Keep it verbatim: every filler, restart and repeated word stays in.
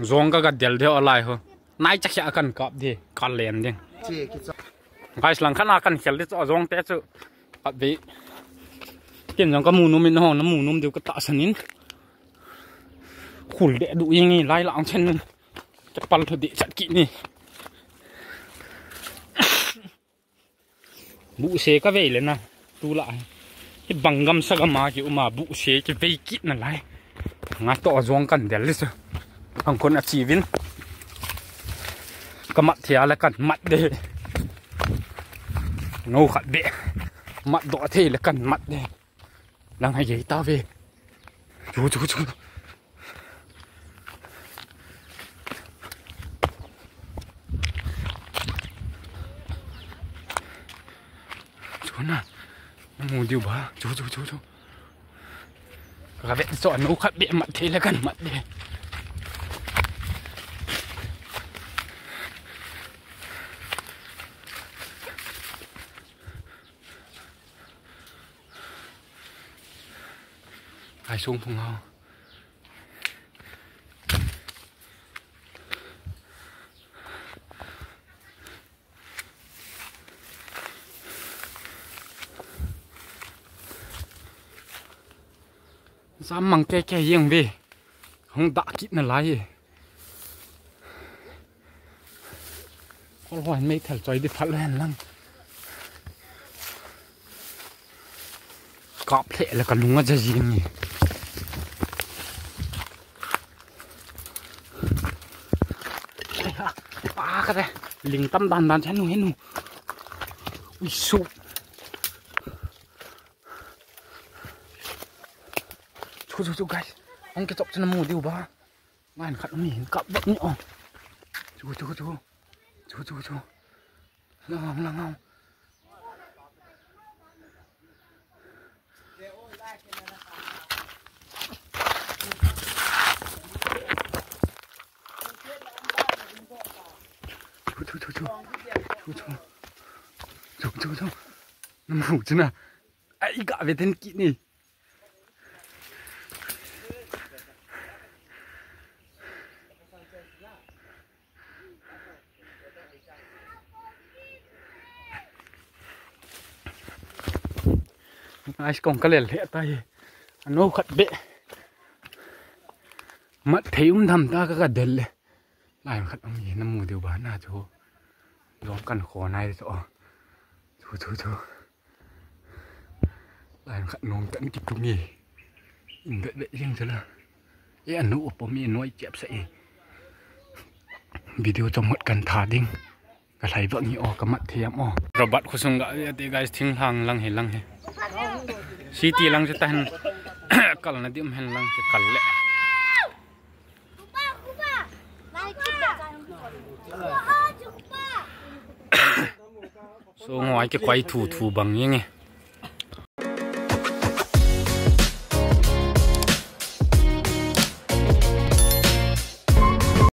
Jong ka ga del de alai ho. Nai cha khia kan kap de, ka len ding. Guys, lang khat na kan khel de chu jong te chu. Kap be. Tin jong ka mu nom in ho, na mu nom diu ka tahsan in. Khul de du ing lai lang chen. Chapal tho de chat ki ni. Buhse ka vei le na, tu la. Hi bang gam sa gam a ki um a buhse ki vei kit na lai. Nga to jong kan del le sa. Ang kon a chi vin. Ka mat thei a le kan mat de. No khat be. Mat do thei le kan mat de. Lang hai gei ta ve. Chu, chu, chu. Chu na. Na mu diu ba. Chu, chu, chu, chu. Ka ve so no khat be mat thei le kan mat de. Ai sung phung hao. Jam mang ke ke yeng ve. Hung da kit na lai. Kol hoi mei thal choi di phal hen lang. Kap lheh le ka lung a ja jing ni. Pa ka te. Ling tam dan dan chen nu hen nu. Ui su. Chu chu chu guys. Hung ke chop chen mu diu ba. Ngai khat mi hin kap bak ni o. Chu chu chu. Chu chu chu. Lang lang lang. Chu chu chu chu. Chu chu. Chu chu chu. Namu chu na. Ai ka ve ten ki ni. Ai kong ka lel he ta hi. Ano khat be. Mat thei um tham ta ka ka del le. Lai khat um hi namu diu ba na chu. Jong kan kho nai chu. Chu chu chu. Lai khat nong kan ki tu mi. In det det jing chu la. E anu upo mi noi chep sa e. Video chomot kan tha ding. Ka lai vak ni o ka mat thei am o. Robert khosung ga ati guys thing lang lang he lang he. City lang chu ta hen. Kal na dim hen lang chu kal le. So ngoi ke koi thu thu bang yeng e.